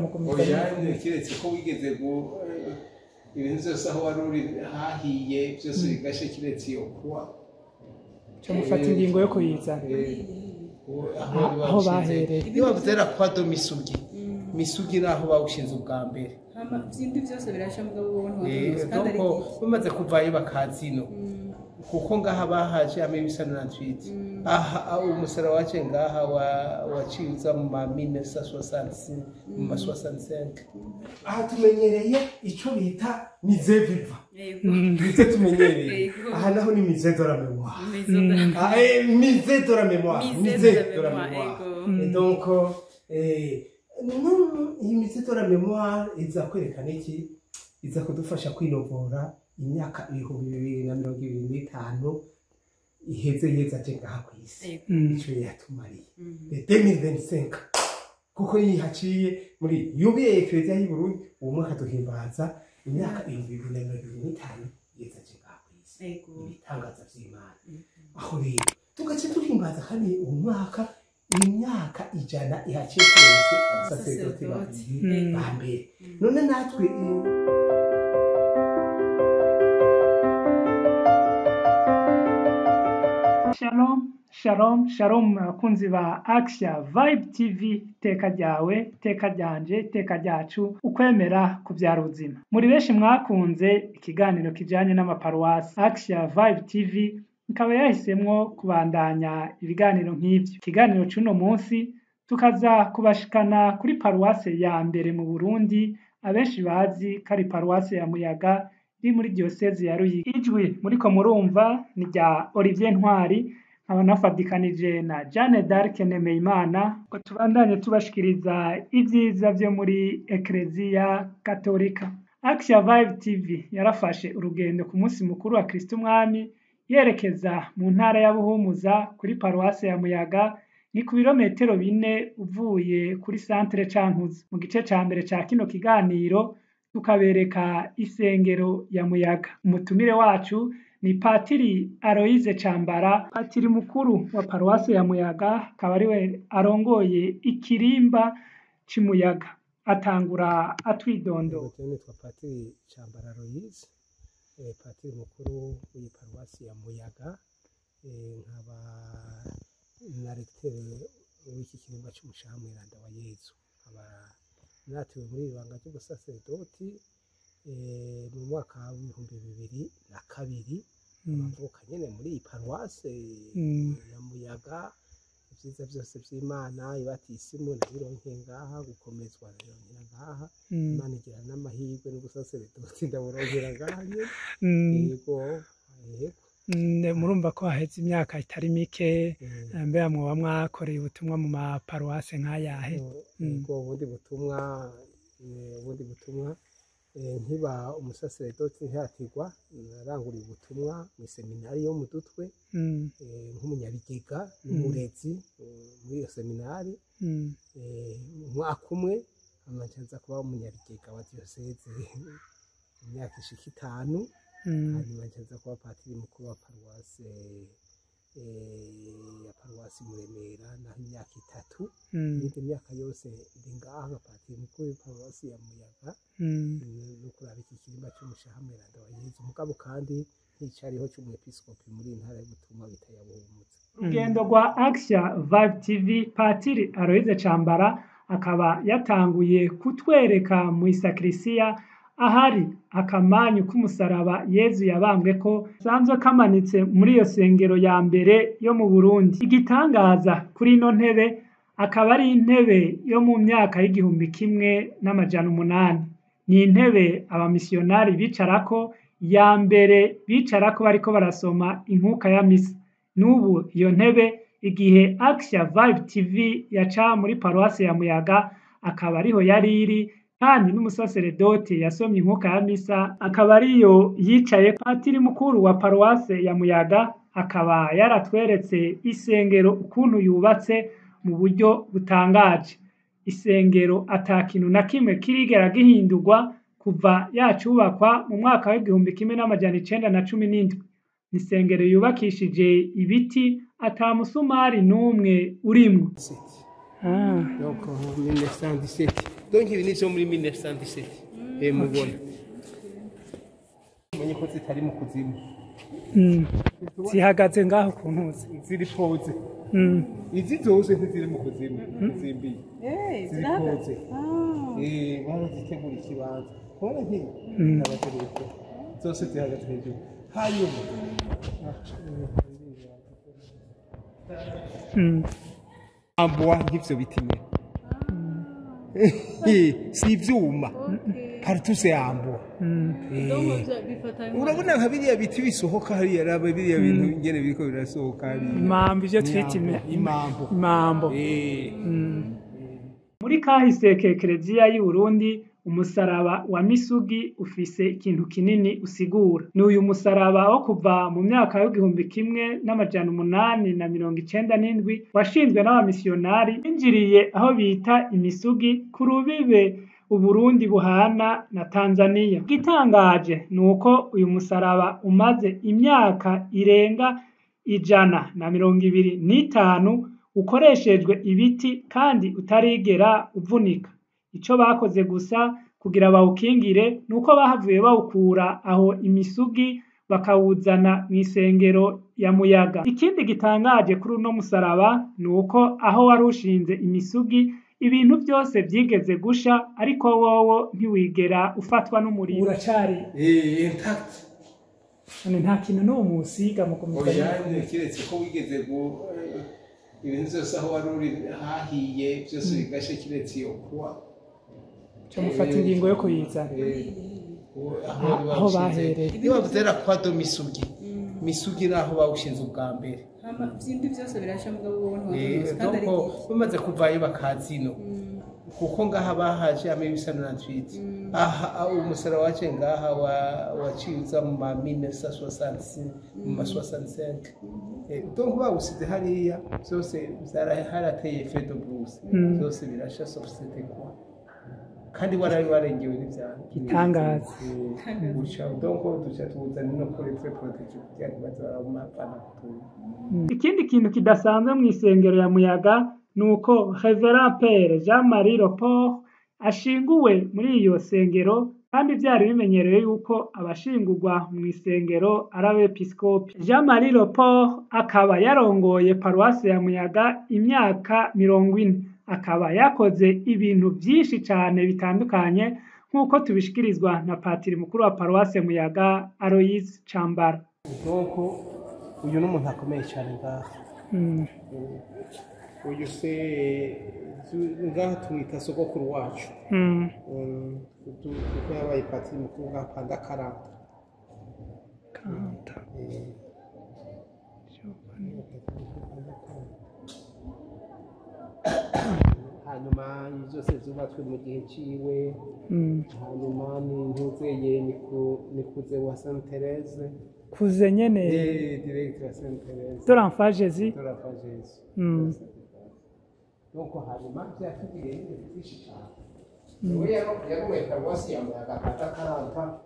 Mugumiza. Oya, kiretse ko wigeze ibintu byose aho wari uri hahiye byose bigashe, kiretse iyo kuwa. Cyo mufata ingingo yo kuyizana. Aho aho bahereye. Iyo bavuze la croix de Misugi, Misugi ni aho bawushinze ubwa mbere. Hama byindi byose birasha, mugabo wowe ntiwabizi kandi ari Donc bamaze kuvayo bakaza ino, kuko ngaha bahaje ame bisa na ntwite aha umusaraba waje ngaha waciye uza mu ma 1966, mu ma 65. Aha tumenyereye icyo bita musée vivant. Yego. Nicyo tumenyereye. Yego. Aha naho ni musée de la mémoire. Maison de Ah, musée de la mémoire. Musée Musée de de la la mémoire, mémoire. yego. Et donc non, iyi musée de la mémoire iza kwerekana iki? Iza kudufasha kwinovora imyaka 2025 iheze yeza aje ngaha ku isi. Yego. Ico yatumariye 2025, kuko yihaciye muri jubilé Eklezia y'u Burundi. Uwo mwaka duhimbaza imyaka 2025 yeza aje ngaha ku isi. Yego. Ibitangaza vy'Imana. Aho rero tugace duhimbaza kandi uwo mwaka imyaka 100 ihaciye twese abasaseredoti babiri ba mbere. None natwe Shalom, shalom, shalom abakunzi ba Axia Vibe TV, iteka ryawe, iteka ryanje, iteka ryacu, ukwemera kubyara ubuzima. Muri benshi mwakunze ikiganiro kijanye n'amaparuwasi, Axia Vibe TV ikaba yahisemwo kubandanya ibiganiro nk'ivyo. Ikiganiro c'uno munsi tukaza kubashikana kuri paruwase ya mbere mu Burundi, abenshi bazi ko ari paruwase ya Muyaga iri muri diyoseze ya Ruyigi. Ijwi muriko murumva ni rya Olivier Ntwari, nkaba nafadikanije na Jeanne d'Arc Nemeyimana ngo tubandanye tubashikiriza ivyiza vyo muri Eklezia Katolika. Axia Vibe TV yarafashe urugendo ku munsi mukuru wa Kristo Umwami, yerekeza mu ntara ya Buhumuza kuri paruwase ya Muyaga, ni ku birometero 4 uvuye kuri centre Cankuzo. Mu gice ca mbere ca kino kiganiro tukabereka isengero ya Muyaga. Umutumire wacu ni Patiri Aloise Cambara, patiri mukuru wa paruwase ya Muyaga, akaba ariwe arongoye ikirimba c'iMuyaga. Atangura atwidondora. Jewe nitwa Patiri Cambara Aloise, patiri mukuru w'iyi paruwasi ya Muyaga, nkaba na recteur w'iki kirimba c'umushaha mweranda wa Yezu. Nkaba natiwe muri iri banga ry'ubusaseredoti mu mwaka w'2002. Mvuka nyene muri iyi paruwase ya Muyaga. Ivyiza vyose vy'Imana, ibatisimu nabironkeye ngaha, gukomezwa nabironkera ngaha. Imana igira n'amahirwe n'ubusaseredoti ndaburonkera ngaha nyene. Yego, yego. Murumva ko haheze imyaka itari mike. Mbega mwoba mwakoreye ubutumwa mu maparuwase nk'ayahe? Yego, ubundi butumwa, nkiba umusaseredoti ntihatirwa, naranguriye ubutumwa mu seminari yo mu Dutwe nk'umunyabigega n'umurezi muri iyo seminari umwaka umwe, hama nca kuba umunyabigega wa diyoseze imyaka ishika 5. Hanyuma nca kuba patiri mukuru wa paruwase ya paruwasi Muremera naho imyaka 3. Iyindi myaka yose ndi ngaha nka patiri mukuru w'iparuwasi ya Muyaga no kuraba iki kirimba c'umushaha mweranda wa Yezu, mugabo kandi nk'icariho c'umwepiskopi muri iyi ntara y'ubutumwa bita ya Buhumuza. Urugendo rwa Axia Vibe TV, Patiri Aloise Cambara akaba yatanguye kutwereka mu isakrisiya ahari akamanyu k'umusaraba Yezu yabambweko, sanzwe kamanitse muri iyo sengero ya mbere yo mu Burundi. Igitangaza kuri ino ntebe akaba ari intebe yo mu myaka y'1800. Ni intebe abamisiyonari bicarako ya mbere, bicarako bariko barasoma inkuka ya misa. N'ubu iyo ntebe, igihe Axia Vibe TV yaca muri paruwasi ya Muyaga, akaba ariho yari iri, kandi n'umusaseredoti yasomye inkuka ya misa akaba ariyo yicaye. Patiri mukuru wa paruwase ya Muyaga akaba yaratweretse isengero ukuntu yubatse mu buryo butangaje, isengero ata kintu na kimwe kirigera gihindurwa kuva yacubakwa mu mwaka w'1917. Ni isengero yubakishije ibiti, ata musumari n'umwe urimwo. Donc en 1917. Donc ibi ni vyo muri 1917. Mubona menye ko zitari mu kuzimu. Zihagaze ngaho ku ntuzi. Ziri posées. Izi zose ntiziri mu kuzimu, zimbiye. Ziri posées. Barazitegura ikibanza. Kubona nk'iyi n'abateruko zose zihagaze hejuru. Hanyuma amboa nk'ivyo biti nyene. Si ivyuma, partout c'est en bois. Urabona nka biriya biti bisohoka hariya, raba biriya bintu ingene biriko birasohoka hariya. Imambo, ivyo twita imambo. Imambo. Muri kahise k'Ekereziya y'u Burundi, umusaraba wa Misugi ufise ikintu kinini usigura. Ni uyu musaraba wo kuva mu myaka y'1897 washinzwe n'abamisiyonari binjiriye aho bita Imisugi ku rubibe Uburundi buhana na Tanzania. Igitangaje ni uko uyu musaraba umaze imyaka irenga 125 ukoreshejwe ibiti kandi utarigera uvunika. Ico bakoze gusa kugira bawukingire nuko bahavuye bawukura aho Imisugi bakawuzana mw'isengero ya Muyaga. Ikindi gitangaje kuri uno musaraba ni uko aho wari ushinze Imisugi ibintu byose vyigeze gusha, ariko wowo ntiwigera ufatwa n'umuriro. Uracari intact. None nta kintu n'uwo musiga mu kumenya. Oya, kiretse ko wigeze ibintu byose aho wari uri hahiye byose bigashe, kiretse iyo kuwa. Mufata ingingo yo kuyizana aho bahereye. Iyo bavuze la croix de Misugi, Misugi ni aho bawushinze ubwa mbere. Ibyindi byose birasha mugabo wowe ntiwabizi kandi ari Donc bamaze kuvayo bakaza ino, kuko ngaha bahaje ame bisa 98. Aha umusaraba waje ngaha waciye uza mu ma 1966, mu ma 65. Donc bawusize hariya byose harateye feu de brousse, byose birasha sauf c'était quoi, kandi warari warengewe n'ivyantu. Igitangaza. Guca donc duca tuwuzana ino kuri très protégé kugira ntibaze barawumapfana kutuba. Ikindi kintu kidasanzwe mw'isengero ya Muyaga ni uko Reverend Père Jean Marie Leport ashinguwe muri iyo sengero, kandi vyari bimenyerewe yuko abashingurwa mw'isengero ari abepiskopi. Jean Marie Leport akaba yarongoye paruwasi ya Muyaga imyaka 40, akaba yakoze ibintu vyinshi cane bitandukanye nk'uko tubishikirizwa na patiri mukuru wa paruwasi Muyaga Aloys Cambara. Donc uyu ni umuntu akomeye cyane ngaha. Uyu se ngaha tumwita sogokuru wacu, kuko yabaye patiri mukuru ngaha panda karanta. Kanta. Hanyuma ibi byose byubatswe mu gihe ciwe. Hanyuma ni ntuzeye ni kuze wa Sainte Therese. Kuze nyene. Directeur wa Sainte Therese. De l'enfant Jésus. De l'enfant Jésus. Donc hanyuma byatugiriye ibintu byinshi cyane. We yaruwe paruwasi ya Muyaga kata karanta.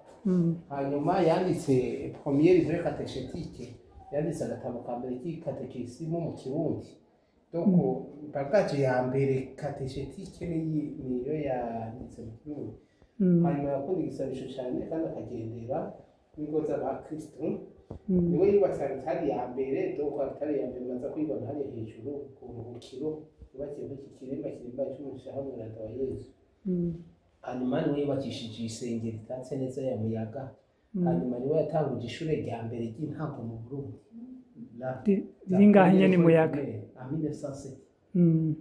Hanyuma yanditse premier livre catéchétique, yanditse agatabo ka mbere k'ikatekisimu mu Kirundi. Donc bagage ya mbere catéchétique niyo yanditse mu Kirundi. Hanyuma yakunda igisabisho cyane kandi akagendera n'ingo z'abakristu. Niwe yubatse altari ya mbere. Donc altari ya mbere maza kuyibona hariya hejuru ku ruhukiro yubakiye muri iki kirimba, kirimba cy'umushaha mweranda wa Yezu. Hanyuma niwe yubakishije isengero itatse neza ya Muyaga. Hanyuma niwe yatanguje ishure rya mbere ry'intango mu Burundi. Riri ngaha nyene Muyaga. En 1907.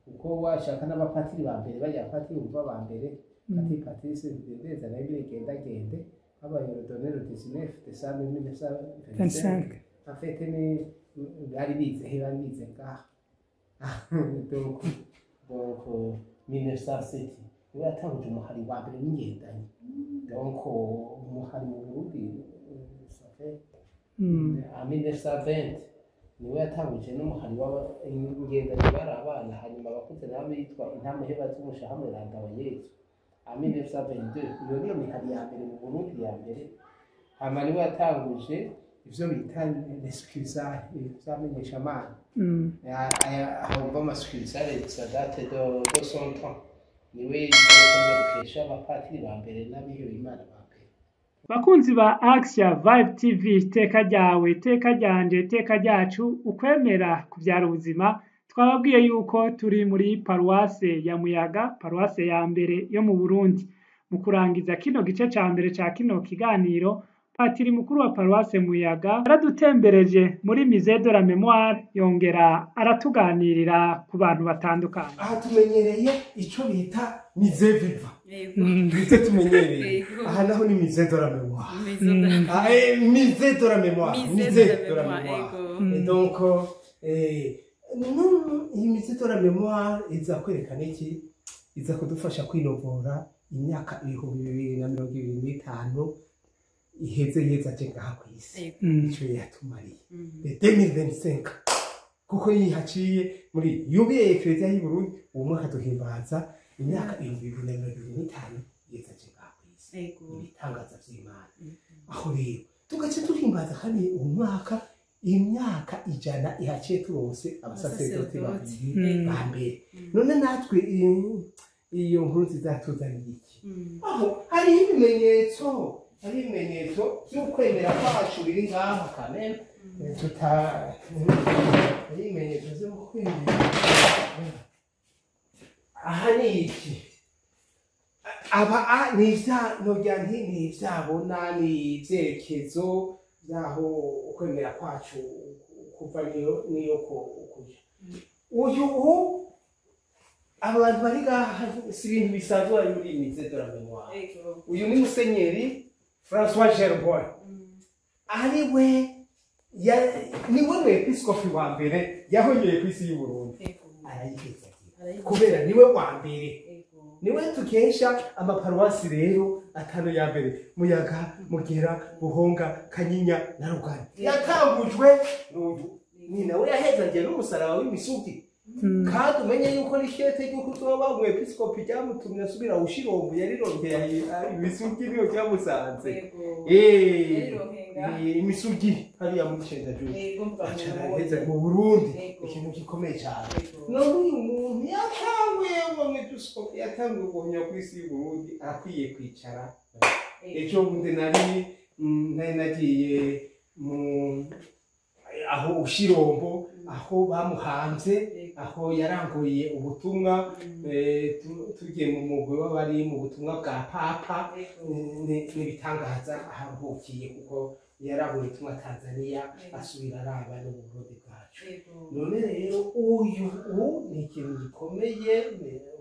Kuko washaka n'abapatiri ba mbere, bajya abapatiri bumva ba mbere, Patiri Patrice Ndendeza nawe bigendagende habaye ordonné le 19 décembre 1925. En fait ni bari bize he, bari bize ngaha. Donc 1907 niwe yatanguje umuhari wa mbere w'ingendanyi. Donc umuhari mu Burundi ça fait en 1920 niwe yatanguje n'umuhari w'ingendanyi bari abana. Hanyuma abakuze nabo bitwa intamuheba z'umushaha mweranda wa Yezu en 1922. Iyo niyo mihari ya mbere mu Burundi ya mbere. Hanyuma niwe yatanguje ivyo bita les succursales, vyamenyeshamana. Aho ama succursales ça date de son temps. Niwe dukesha abapatiri ba mbere n'abihebeye Imana ba mbere. Bakunzi ba Axia Vibe TV, iteka ryawe, iteka ryanje, iteka ryacu, ukwemera kuvyara ubuzima. Twababwiye yuko turi muri paruwase ya Muyaga, paruwase ya mbere yo mu Burundi. Mu kurangiza kino gice ca mbere ca kino kiganiro, patiri mukuru wa paruwase Muyaga yaradutembereje muri Musée de la Mémoire, yongera aratuganirira ku bantu batandukanye. Aha tumenyereye ico bita musée vivant, nicyo tumenyereye. Aha naho ni musée de la mémoire. Musée de la mémoire, musée de la mémoire. Et donc iyi musée de la mémoire iza kwerekana iki? Iza kudufasha kwinovora imyaka 2025 iheze yeza aje ngaha ku isi, ico yatumariye 2025, kuko yihaciye muri jubilé y'Eklezia y'u Burundi. Uwo mwaka duhimbaza imyaka 2025 yeza aje ngaha ku isi, ibitangaza vy'Imana. Aho rero tugaca duhimbaza kandi uwo mwaka imyaka 100 ihaciye turonse abasaseredoti babiri ba mbere. None natwe iyo nkuru nziza yatuzaniye iki? Aho hariho ibimenyetso, hariho ibimenyetso vy'ukwemera kwacu biri ngaha kameme tuta, hariho ibimenyetso vy'ukwemera. Aha ni iki? Aba ni ivya nogira nti ni ivyabona, ni ivyerekezo vyaho ukwemera kwacu kuva niyo kuja. Uyu aba bantu bari ngaha si ibintu bisanzwe bari muri iyi musée de la mémoire. Uyu ni Musenyeri François Gerboin, ari we niwe mwepiskopi wa mbere yahonyeye ku isi y'u Burundi, arayihezagira kubera niwe wa mbere, niwe tukesha amaparuwasi rero atanu ya mbere: Muyaga, Mugera, Buhonga, Kanyinya na Rugari. Yatangujwe n'uyu, ni nawe yahezagiye n'umusaraba w'imisugi. Kandi umenye yuko n'ishete ry'uko uzoba umwepiskopi ryamutumye asubira ushirombo, yarirongeye imisugi, niyo ryamusanze imisugi hariya muri Cendajuru, acaraheza mu Burundi, ikintu gikomeye cyane. None uyu muntu yatanguye, uwo mwepiskopi yatanguye guhonya ku isi y'u Burundi, arakwiye kwicara. Ejo bundi nari nagiye mu aho ushirombo, aho bamuhanze, aho yaranguye ubutumwa, tugiye mu mugwi w'abari mu butumwa bwa papa. N'ibitangaza aharuhukiye, kuko yaranguye ubutumwa Tanzania, asubira araba no mu Burundi bwacu. None rero uyu ni ikintu gikomeye,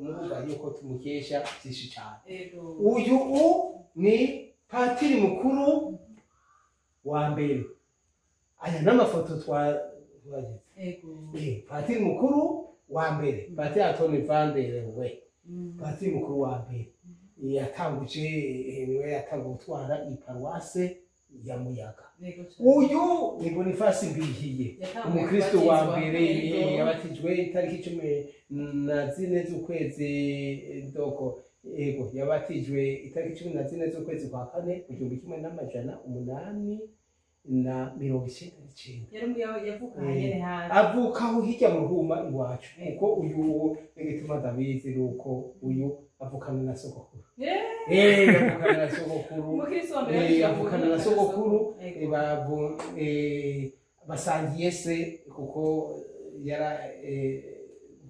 murumva yuko tumukesha byinshi cyane. Uyu ni patiri mukuru wa mbere. Aya n'amafoto twagize. Patiri mukuru wa mbere, Patiri Antoni Vanderewe, patiri mukuru wa mbere yatanguje, niwe yatanguye gutwara iyi paruwase ya Muyaga. Uyu ni Boniface Mbihiye, umukristo wa mbere yabatijwe itariki 14 z'ukwezi doko, ego, yabatijwe itariki 14 z'ukwezi kwa kane 1899. Avuka aho hirya mu Ruhuma iwacu, kuko uyu igituma ndabizi nuko uyu avukana na sogokuru, avukana na sogokuru, avukana na sogokuru, basangiye se, kuko yara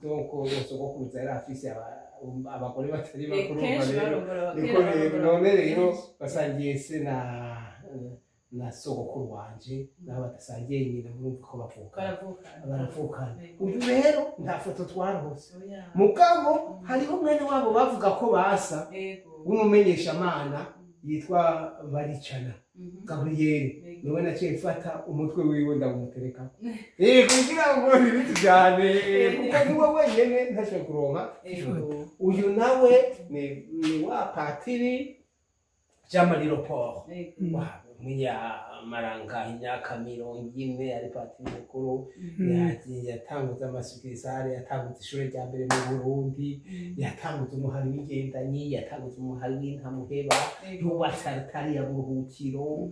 donc sogokuruza yari afise abagore batari bakuru rero. None rero basangiye se na sogokuru wanje, naho badasangiye nyina, murumva ko bavukana, baravukana. Uyu rero nta foto twarose, mugabo hariho mwene wabo bavuga ko basa, w'umumenyeshamana yitwa Baricana Gabriel, niwe naciye mfata umutwe wiwe ndawumutereka kugira ngo ntibitujyane, kuko niwe wenyene ntashobora kuronka. Uyu nawe ni wa patiri Jean Marie Leport, umunyamaranga, imyaka 40 ari patiri mukuru. Yatanguze amasukirisare, yatanguze ishuri rya mbere mu Burundi, yatanguze umuhari w'ingendanyi, yatanguze umuhari w'intamuheba, yubatse altari ya buruhukiro,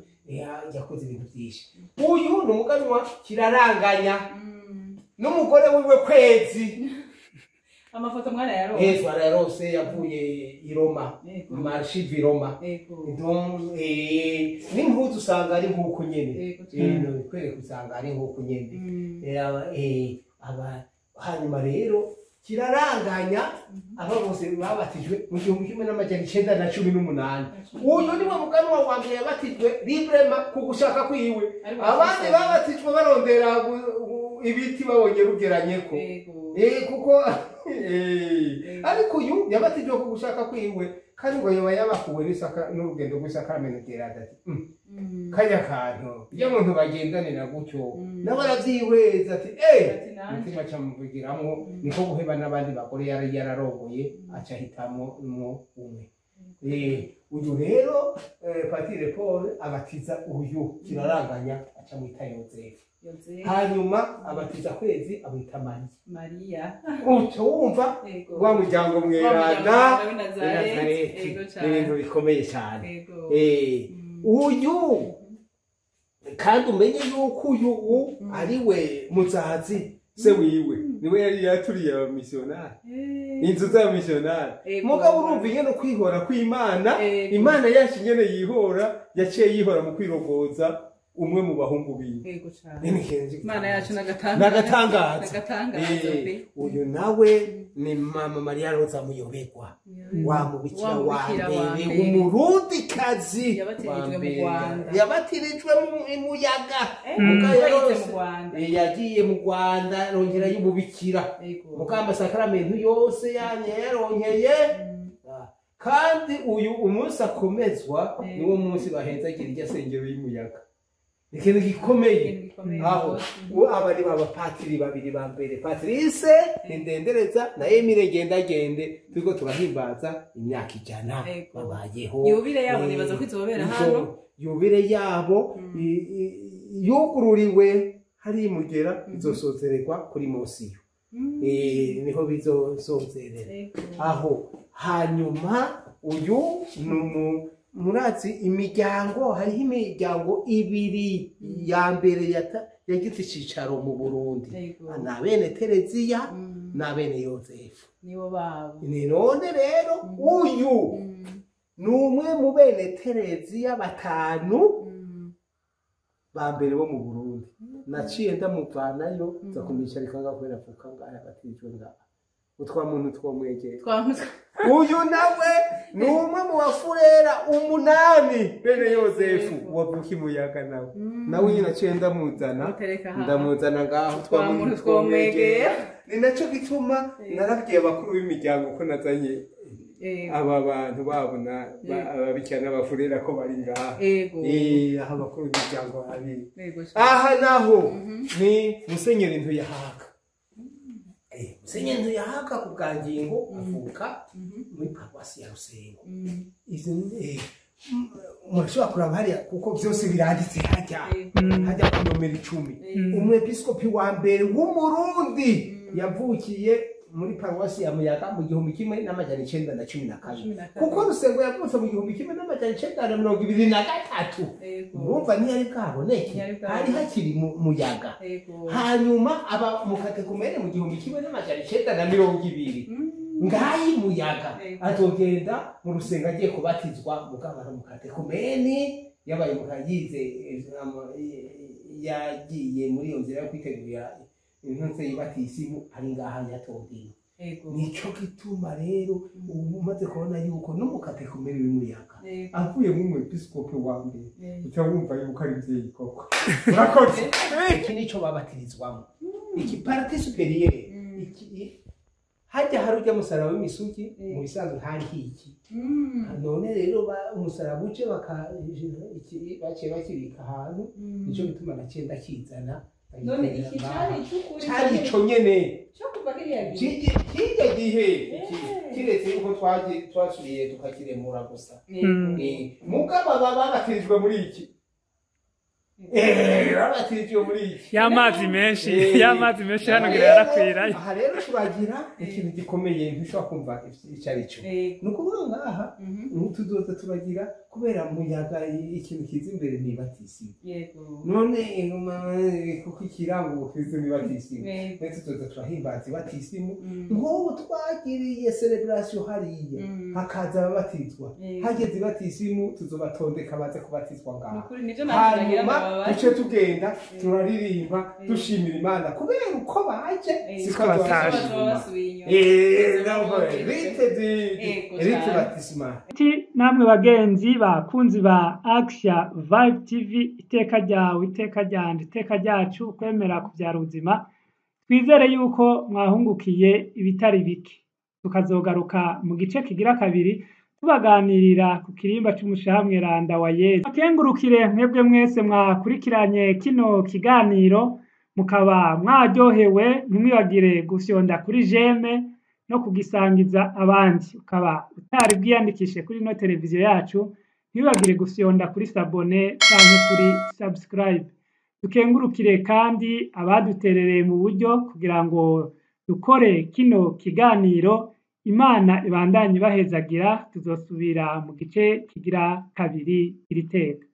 yakoze ibintu byinshi. Uyu ni umuganwa Kiraranganya n'umugore wiwe Kwezi. Amafoto mwana yarose. Twarayarose, yavuye i Roma, Yego. mu archive i Roma. Yego. Donc, n'impuzu usanga ari nk'uko nyene. Yego. No, kwereka usanga ari nk'uko nyene. Hanyuma rero kiraranganya aba bose babatijwe mu 1918. Uyu niwe muganwa wa mbere yabatijwe librema ku gushaka kwiwe. Ariko Abandi babatijwe barondera ibiti babonye rugeranyeko. Yego. Kuko ariko uyu yabatijwe ku gushaka kwiwe, kandi ngo yoba yabakuwe n'isaka n'urugendo rw'isakaramento ryeranda ati kajya kantu iyo muntu bagendanira gutyo nawe aravyihweza ati Ati nanje. Umutima acamuvugiramwo, niko guheba n'abandi bagore yari yararongoye, aca ahitamwo mwo umwe. Uyu rero Patire Paul abatiza uyu kiraranganya, acamwita Yozefu. Yozefu. Hanyuma abatiza Kwezi, amwita Mariya. Mariya. Uca wumva Yego. wa muryango mweranda Wa muryango w'i Nazareti. Nazareti. Yego cane. Ni ibintu bikomeye cyane. Yego. Uyu kandi umenye yuko uyu ari we muzazi se wiwe, niwe yari yaturiye abamisiyonari, inzu z'abamisiyonari. Yego. Mugabo urumva ingene kwihora kw'Imana, Yego. Imana yacu ingene yihora, yaciye yihora mu kwirogoza umwe mu bahungu biwe. Yego cane. Ni ikintu Imana yacu n'agatangaza. N'agatangaza. N'agatangaza pe. Uyu nawe ni mama Mariya Roza Muyoberwa, wa mubikira Wa wa mubikira wa mbere mbere. w'umurundikazi Yabatirijwe wa mu mbere. Rwanda. Yabatirijwe mu muyaga. Muga Yagiye yarose. mu Rwanda. Yagiye mu Rwanda arongera y'umubikira. Yego. Muga amasakaramentu yose yanye yaronkeye. Kandi uyu umunsi akomezwa niwo munsi bahenzagira irya sengero y'umuyaga. Ikintu gikomeye. Ikintu gikomeye Aho rwose. aba ari abapatiri babiri ba mbere, Patrice Nindendereza na Emile Ngendagende, turiko turahimbaza imyaka 100 Yego. babayeho. Yubile yabo nibaza ko izobera hano. Yubile yabo yugururiwe hari imugera, izosozererwa kuri Monsiyo. Niho bizosozerera. Yego. Aho hanyuma uyu ni murazi imiryango, hariho imiryango ibiri ya mbere yagize icicaro mu Burundi. Yego. Na bene Tereziya na bene Yozefu. Nibo babo. Ni none rero uyu ni umwe mu bene Tereziya batanu ba mbere bo mu Burundi. Naciye ndamuvanayo nza kumwicarika ngaho kubera avuka ngaha, yabatijwe ngaha. Utwa muntu twomwegera. Uyu nawe ni umwe mu bafurera 8 bene Yozefu wavuka imuyaga nawe. Nawe nyine naciye ndamuzana. Mutereka aha. Ndamuzana ngaho Twa muntu twomwegera. Ni nacyo gituma narabwiye abakuru b'imiryango ko nazanye aba bantu babona ababikira n'abafurera ko bari ngaha. Yego. Aho abakuru b'imiryango babiri. Yego cane. Aha naho ni Musenyeri Ntuyahaka. Musenyeri Ntuyahaka ku bwa ngingo avuka muri paruwasi ya Rusengo. Ivyo murashobora kuraba hariya kuko byose biranditse hajya. Hajya ku nomero 10. Umwepiskopi wa mbere w'Umurundi yavukiye muri paruwasi ya Muyaga mu 1912. Kuko Rusengo yavutse mu 1923. Yego. Urumva ntiyari bwaboneke, Ntiyari bwaboneke. hari hakiri Muyaga. Yego. Hanyuma aba mukatekumene mu 1920. Ngayi Muyaga Yego. azogenda mu Rusengo agiye kubatizwa, mugabo ari mukatekumene yabaye mukayize, yagiye muri iyo nzira yo kwitegura intunze yibatisimu ari ngaha yatondeye. Yego. Nico gituma rero ubu umaze kubona yuko n'umukatekumene w'Imuyaga Yego. avuye nk'umwepiskopi wa mbere, Yego. uca wumva yuko ari mvyeyi koko. Urakoze. Iki nico babatirizwamo, iki partie supérieure, iki hajya hari urya musaraba w'imisugi mu bisanzwe hari iki. None rero umusaraba uje baciye bakibika ahantu, nico gituma naciye ndakizana. None iki cari ic'ukuri? Cari ico nyene. Cyo kuva kiriya gihe. Kirya gihe kiretse yuko twasubiye tukakiremura gusa. Yego. Mugabo aba babatirijwe muri iki. Babatijwe muri iki. Y'amazi menshi, y'amazi menshi hano ngira yarakwirayo. Aha rero turagira ikintu gikomeye ntushobora kumva icyo ari cyo. Ni ukuvuga ngaha tuzoza turagira kubera muyaga ikintu kiza imbere ni batisimu. None ingoma kuko ikirango ubukristo ni batisimu. Rero tuzoza turahimbaza batisimu. Nk'ubu twagiriye celebration hariya, hakaza ababatizwa, hageze batisimu tuzobatondeka baze kubatizwa ngaha. Nukuri nivyo nanjye nagira Hanyuma ndababaze. duce tugenda turaririmba dushimira Imana kubera uko baje, siko batashe. Bazoba basubiye inyuma. Nabo rite rite batisimu. Ati namwe bagenzi bakunzi ba Axia Vibe TV, iteka ryawe, iteka ryanje, iteka ryacu, kwemera kubyara ubuzima, twizere yuko mwahungukiye ibitari bike, tukazogaruka mu gice kigira kabiri tubaganirira ku kirimba c'umushaha mweranda wa Yezu. Akengurukire mwebwe mwese mwakurikiranye kino kiganiro, mukaba mwaryohewe, ntimwibagire gufyonda kuri j'aime no kugisangiza abandi. Ukaba utari bwiyandikishe kuri ino televiziyo yacu, ntiwibagire gufyonda kuri s'abonner canke kuri subscribe. Dukengurukire kandi abaduterereye mu buryo kugira ngo dukore kino kiganiro. Imana ibandanye ibahezagira, tuzosubira mu gice kigira kabiri iri teka.